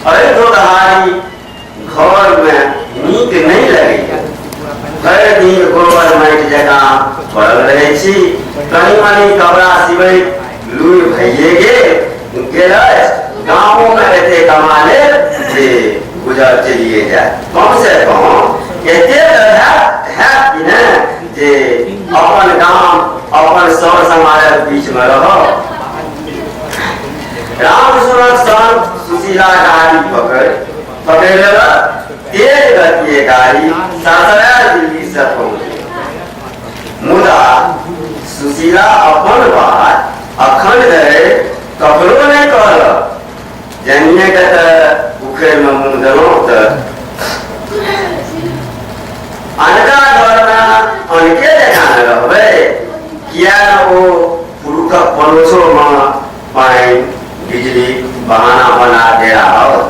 अरे दोधारी घर में नीक नहीं लगैया। भरि दिन गोबर माटि जकाँ पड़ल रहै छी। कनी मनी कपड़ा सिबैत लूरि भइए गेल अछि। गामो में एते कमा लेब जे गुजर चलिए जाए। कम से कम एते तऽ हैत कि ने जे अपन गाम अपन सर समाजक बीच में रहब। रामसुरक संग सुशीला गाड़ी पकड़ि लेलक। तेज गतिये गाड़ी ससरा दिल्ली से पहुँच। मुदा सुशीला अपन बात अखन धरि ककरो नहि कहलक। जानिए के तऽ उखड़ि में मुँह देलहुँ तऽ अनका घरमे अनके जकाँ ने रहबै। किया ने ओ पुरुषक पड़ोसोमे पानि बिजली बहाना बना डेरा आओत।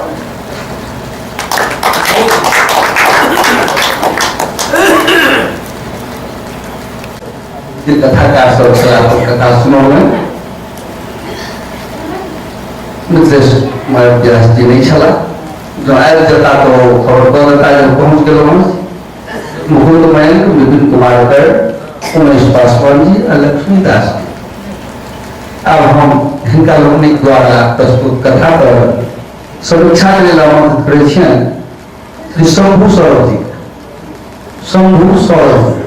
जे कथाकार सब छलाह अपन कथा सुनौलनि। मिथिलेश कुमार व्यास जी नहि छलाह, जँ आबि जेता तऽ ओ खबर दऽ देता जे पहुँच गेलहुँ हँ। मुकुंद मयंक, विपिन कुमार कर्ण, उमेश पासवान जी आ लक्ष्मीदास जी। आब हम हिनका लोकनिक द्वारा प्रस्तुत कथा पर समीक्षा के लेल आमंत्रित करै छियनि श्री शंभू सौरभ जी। शंभू सौरभ जी।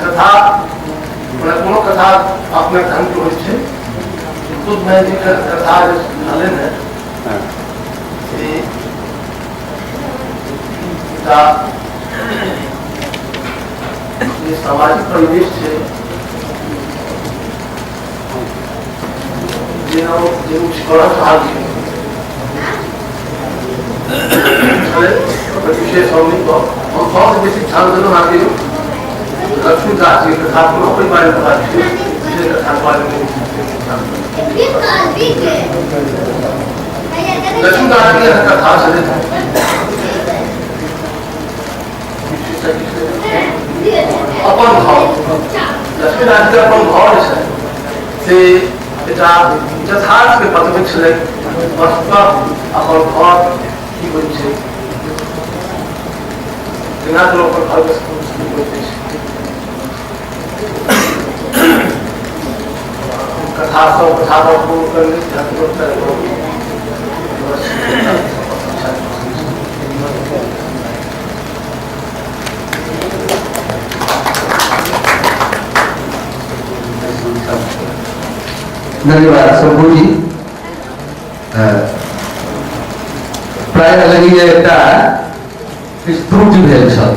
कथा कोनो कथा अपना ढंग के होइ छै। मुकुंद जी के कथा जे सुनले ने से जे सामाजिक परिवेश छै जेना जे उच्च रहल छै विशेष हम नहीं कहब। हम सबसँ बेसी ध्यान देलहुँ अहाँके लक्ष्मीदास जी कथा कोनो ओहि बारेमे पता छै, विशेष कथाके बारेमे लक्ष्मीदास जी कथा छलै अपन घर। लक्ष्मीदास जी अपन घर जे छै से एकटा यथार्थके बतबै छलै। वस्तुतः अपन घर की होइ छै, केना लोक अपन घरके की होइत अछि। कथा सब कथा सब पूर्ण करने। धन्यवाद शंभू जी। प्रायः लगैए एकटा किछु त्रुटि भेल छल।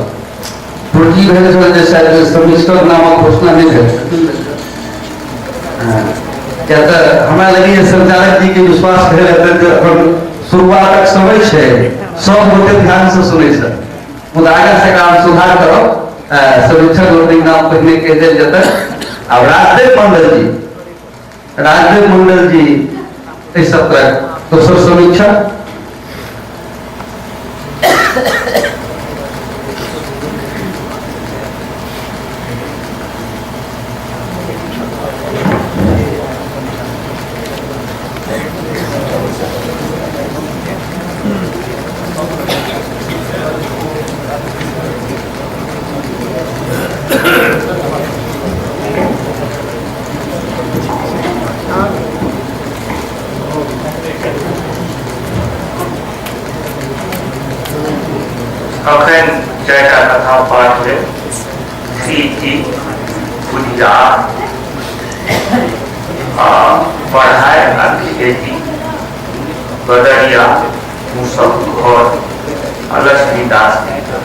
त्रुटि भेल छल जे शायद समीक्षक नामक घोषणा नहि भेल छल। किया तऽ हमरा लगैए संचालक जी के विश्वास भेल हेतै जे एखन शुरुआतक समय छै, सब गोटे ध्यान से सुनै छथि। मुदा आगाँ से एकरा हम सुधार करब। समीक्षक लोकनिक नाम पहिने कहि देल जेतै। आब राजदेव मंडल जी, राजदेव मंडल जी एहि सत्रक दोसर समीक्षक। अखन चारिटा कथा पाठ भेल। सीटी, बुढ़िया आ पढ़ाइ आ खेती, बदरिया, मूसक घर। आ लक्ष्मीदास जीके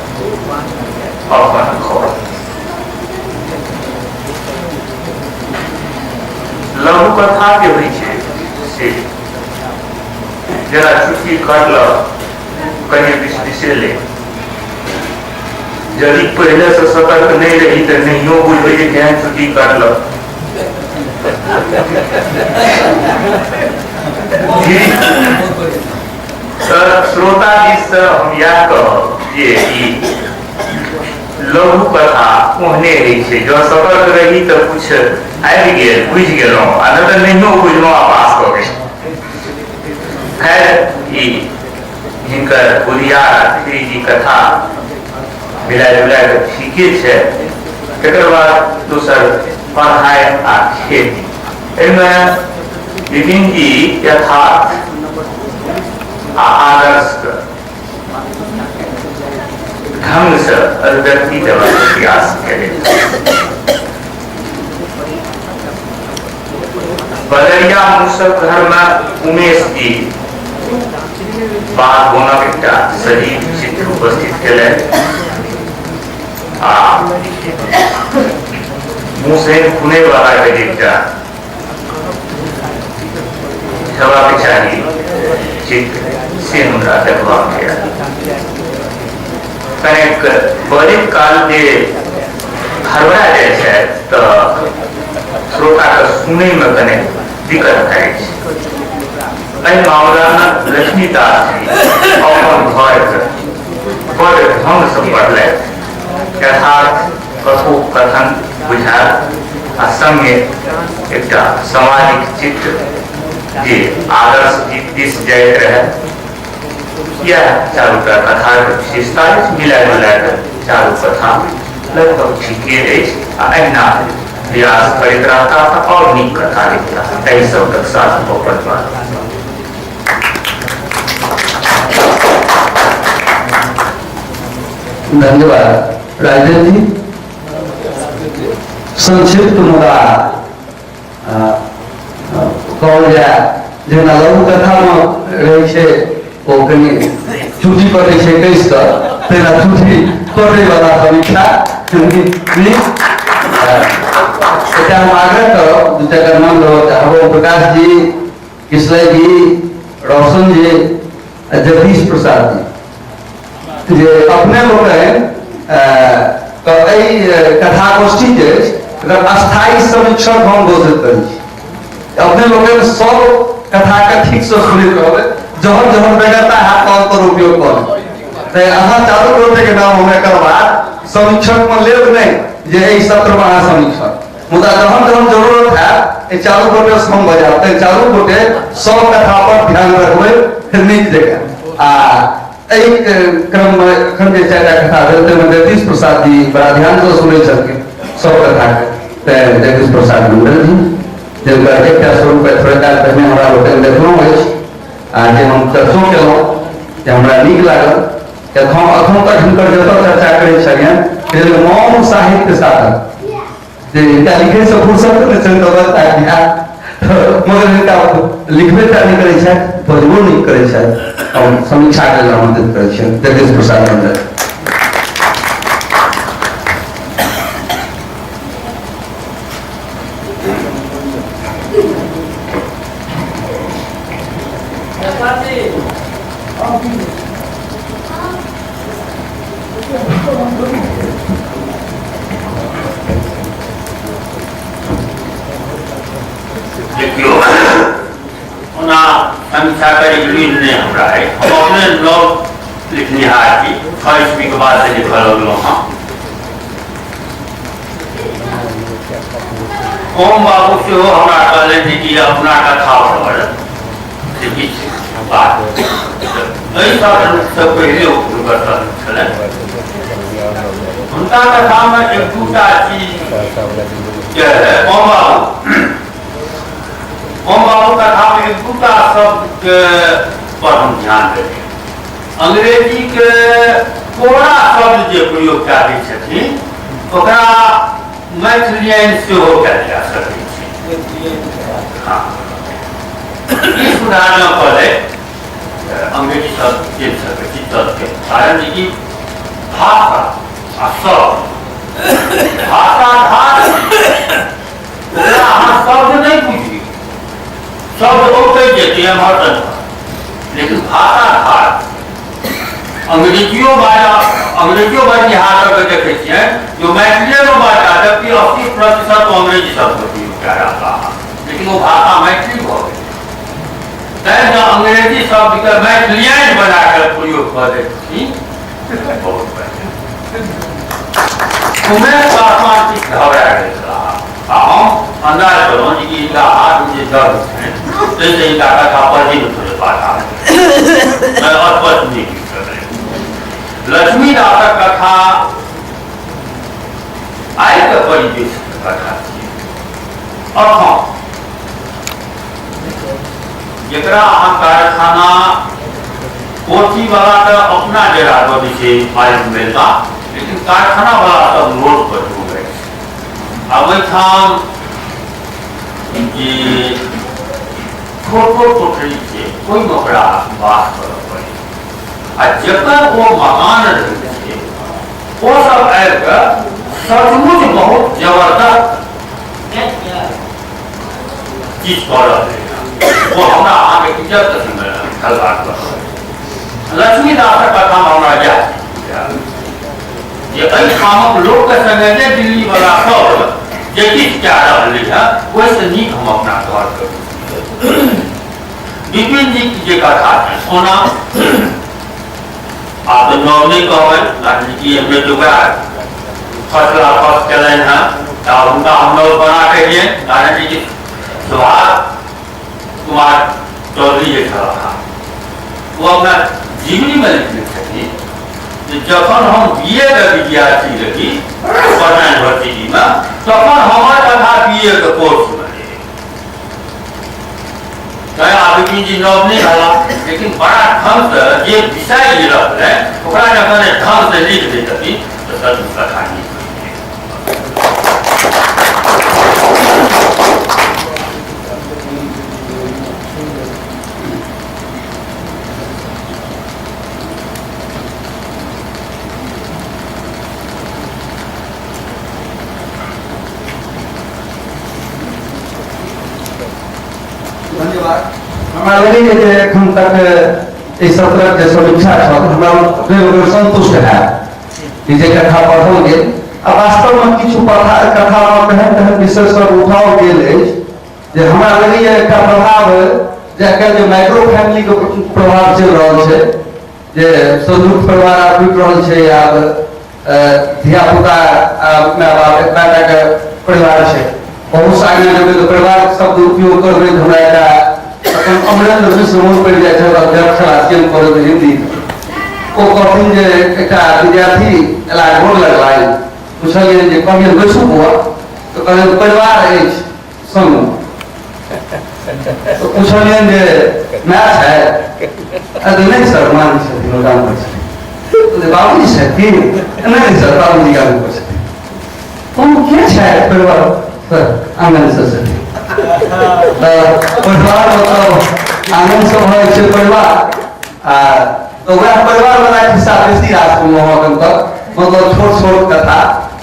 अपन घर। लघु कथा जे होइ छै से जेना चुटकी कटलक कनि बिसबिसेलै, यदि पहिले से सतर्क नहि रही तऽ नहियो बुझबै जे केहन चुटकी कटलक। श्रोता जी से हम इएह कहब जे ई लघु कथा ओहने होइ छै, जँ सतर्क रही तऽ किछु आबि गेल बुझि गेलहुँ, आ नहि तऽ नहियो बुझलहुँ आ पास कऽ गेल। खैर ई हिनकर बुधियार जी कथा मिला जुला कऽ ठीके छै। तकर बाद दोसर पढ़ाइ आ खेती, एहिमे विपिन जी यथार्थ आ आदर्श ढंग से अभिव्यक्ति देबाक प्रयास केलनि। बदरिया मूसक घर में उमेश जी बाघ बोनक एकटा सजीव चित्र उपस्थित केलनि आ मुसहन खुने वाला के एकटा हेबाक चाही चित्र से हमरा देखबाक आयल। कनेक बजैत काल जे हड़बड़ा जाइ छथि तऽ श्रोताके सुनैमे कने दिक्कत भए जाइ छै। एहि मामलामे लक्ष्मीदास जी अपन घरके बड़ ढंगसँ पढ़लथि, यथार्थ कथोपकथन बुझायल आ संगे एकटा सामाजिक चित्र जे आदर्श दिस जाइत रहै। यह चारूटा कथाके विशेषता अछि। मिला जुला कऽ चारू कथा लगभग ठीके अछि आ अहिना प्रयास करैत रहता तऽ आओर नीक कथा लिखता। एहि शब्दक साथ अपन बात। धन्यवाद राजेंद्र जी। संक्षिप्त मुदा कहल जाय जेना लघु कथामे रहै छै ओ कनि चुटी कटै छै कसि कऽ, तेना चुटी कटैवला समीक्षा नीक। एकटा हम आग्रह करब, दू चारिटा नाम लेबऽ चाहब, ओम प्रकाश जी, किशलय जी, रोशन जी आ जगदीश प्रसाद जी, जे अपने लोकनि एहि कथा गोष्ठी जे अछि एकर अस्थायी समीक्षक हम घोषित करै छी। अपने लोकनि सब कथाके ठीकसँ सुनैत रहबै, जहन जहन बेगरता हैत तहन तहन उपयोग कऽ लेब। तऽ अहाँ चारू गोटेके नाम हम एकर बाद समीक्षकमे लेब नहि जे एहि सत्रमे अहाँ समीक्षक, मुदा जहन जहन जरूरत हैत एहि चारू गोटेसँ हम बजायब। तऽ चारू गोटे सब कथा पर ध्यान रखबै नीक जकाँ। आ एहि क्रममे एखन जे चारिटा कथा भेल ताहिमे जगदीश प्रसाद जी बड़ा ध्यानसँ सुनै छलखिन सब कथाके। तऽ जगदीश प्रसाद मंडल जी, जिनकर एकटा स्वरूप थोड़े काल पहिने हमरा लोकनि देखलहुँ अछि आ जे हम चर्चो केलहुँ जे हमरा नीक लागल, एखन तक हिनकर जतऽ चर्चा करै छलियनि मौन साहित्य साधक, जे हिनका लिखैसँ फुर्सत नहि छनि तऽ मगर हिनका लिखबे टा नहि करै छथि, बजबो नहि करै छथि। हम समीक्षाके लेल आमंत्रित करै छियनि जगदीश प्रसाद मंडल। देखियौ, ओना समीक्षा करैके लुरि नहि हमरा अछि, हम अपने नव लिखनिहार छी, 6 ईस्वीके बाद से लिखऽ लगलहुँ हँ। ओम बाबू सेहो हमरा कहलनि जे कि अपना कथा पर से किछु बात, एहि सत्र पहिले हुनकर सत्र छलनि। हुनका कथामे एक दूटा चीज के ओम बाबू कथामे एक दूटा शब्द पर हम ध्यान देलियै। अंग्रेजी के कोरा शब्द जे प्रयोग कए दै छथिन ओकरा मैथिलियन सेहो कयल जा सकै छै। हँ, ई सुधार न कऽ लै अंग्रेजी शब्द चलि सकै छै। इज्जत के कारण जे कि भाषा आ शब्द भाषा धार ओकरा अहाँ शब्द नहि बुझियौ, शब्द औतै जेतै एम्हर तक, लेकिन भाषा धार अंग्रेजियो बाजा अंग्रेजियो बजनिहार सबके देखै छियै जो मैथिलीमे बाजा, जबकि 80% ओ अंग्रेजी शब्द उपयोग कए रहला हँ, लेकिन ओ भाषा मैथिली भऽ गेल। तैं जँ अंग्रेजी शब्दके मैथिलियाइन बना कऽ प्रयोग कऽ दै छी बहुत बढ़िआँ। उमेश पासवान किछु घबरा गेल छलाह आ हम अन्दाज केलहुँ जे कि हिनका हाथमे जे दर्द छनि ताहिसँ हिनका कथा पढ़ैमे थोड़े बाधा अस्पष्ट नहि। लक्ष्मीदासक कथा आइके परिवेशके कथा छियै। अखन जकरा अहाँ कारखाना कोठी वाला तऽ अपना डेरा दऽ दै छै मालिक मिलता, लेकिन कारखाना वाला सब रोड पर ढूंढै छै आ ओहिठाम जे छोटो कोठरी छै ओहिमे ओकरा वास करऽ पड़ै आ जकर ओ मकान रहै छै ओ सब आबि कऽ सचमुच बहुत जबरदस्त चीज कऽ रहलै। ओ हमरा अहाँके इज्जत के खलबाड़ कऽ रहल। लक्ष्मीदासक कथामे हमरा इएह जे एहिठामक लोकके संगे जे दिल्ली वाला सब जे किछु कए रहलै हँ ओहिसँ नीक हम अपना घर के। विपिन जी की जे कथा छै ओना आब तऽ नव नहि कहबै, कारण कि एहिमे तऽ वएह फसला फस केलनि हँ तऽ हुनका हम नव बना कहिए, कारण जे कि सुभाष कुमार चौधरी जे छलाह ओ अपना जीवनीमे लिखने छथिन जे जखन हम बी ए के विद्यार्थी रही पटना यूनिवर्सिटीमे तखन हमर कथा बी ए के कोर्समे रहै। तैं आब विपिन जी नव नहि भेला, लेकिन बड़ा ढंगसँ जे विषय जे रहलै ओकरा जखन ढंगसँ लिख दै छथिन तऽ सच कथा नीक होइ छै। धन्यवाद। हमरा लगैए जे एखन तक एहि सत्रक जे समीक्षा छल हमरा ओकर संतुष्ट हैत कि जे कथा पढ़ल गेल आ वास्तवमे किछु कथामे तेहन तेहन विषय सब उठाओल गेल अछि जे हमरा लगैए एकटा प्रभाव जे आइकाल्हि जे माइक्रो फैमिलीके प्रभाव चलि रहल छै, जे संयुक्त परिवार आब टूटि रहल छै, आब धियापुता आ माय बाप एतबा टाके परिवार छै। बहुत आगाँ जेबै तऽ परिवार शब्द उपयोग करबै तऽ हमरा एकटा अपन अमरेंद्र मिश्र मोन पड़ि जाइ छै, अध्यक्ष छलाह सी एम कॉलेज हिंदी, ओ कहथिन जे एकटा विद्यार्थी एला गोर लगलनि, पुछलियनि जे कहलियनि बैसू बौआ, तऽ कहलनि परिवार अछि संग, तऽ पुछलियनि जे माय छै? अरे नहि सर, माँ नहि छथिन, ओ गाम पर छथिन। बाबूजी छथिन? नहि सर, बाबूजी गाम पर छथिन। हम के छथि परिवार? सर आंगन से छथिन। तऽ परिवार मतलब आंगन से भऽ जाइ छै परिवार। आ तऽ वएह परिवार वाला खिस्सा बेसी रास सुनलहुँ एखन तक, मतलब छोट छोट कथा,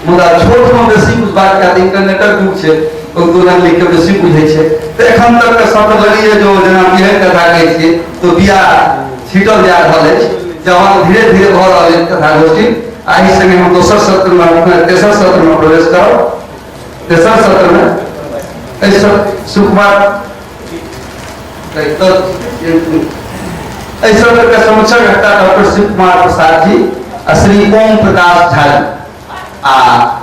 मुदा छोटमे बेसी बुझबाक चाही। इंटरनेटक युग छै, लोक दू रंग लिख के बेसी बुझै छै। तऽ एखन तक के शब्द लगैए जो जेना बिहनि कथा कहै छियै तऽ बिया छीटल जा रहल अछि, जवान धीरे धीरे भऽ रहल अछि कथा गोष्ठी। आ एहि संगे हम दोसर सत्रमे तेसर सत्रमे प्रवेश करब। तेसर सत्रमे एहि सुकुमार एहि सत्र के समीक्षक हेता डॉक्टर शिव कुमार प्रसाद जी आ श्री ओम प्रकाश झा जी, आ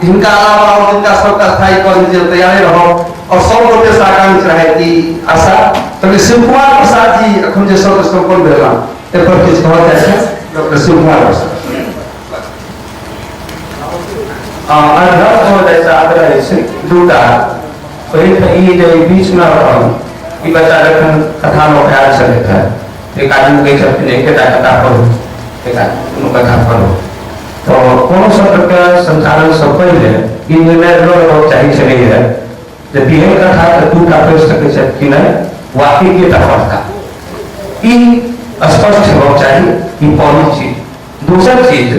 हिनका अलावा और जिनका सबका स्थायी कॉलेज जे तैयारे रहो और सब गोटे से आकांक्ष रहे कि आशा। तो शिव कुमार प्रसाद जी अखन जे सत्र संपन्न भेल एहि पर किछु कहल जाइ छै डॉक्टर शिव कुमार प्रसाद। अध्यक्ष महोदय से आग्रह अछि दूटा। पहिल तऽ ई जे बीचमे ई बच्चा जखन कथामे आयल छलथि हेँ एक आदमी कहै छलखिन एकेटा कथा पढ़ू, एक आदमी कोनो कथा पढ़ू, तऽ कोनो सत्रके संचालनसँ पहिले ई निर्णय लऽ लेबाक चाही छलैए जे बिहन कथाके दूटा पढ़ि सकै छथि कि नहि वा एकेटा पढ़ता, ई स्पष्ट हेबाक चाही। ई पहिल चीज। दोसर चीज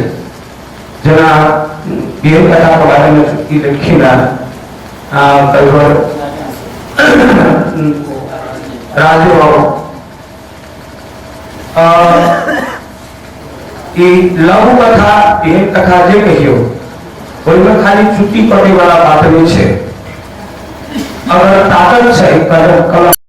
जेना बिहेन कथाके बारेमे चुटकी लेलखिन हेँ, कई बार राजू बाबू ई लघु कथा एहन कथा जे कहियौ ओहिमे खाली चुट्टी कटै वाला बात नहि छै। अगर ताकत छै कलम कलम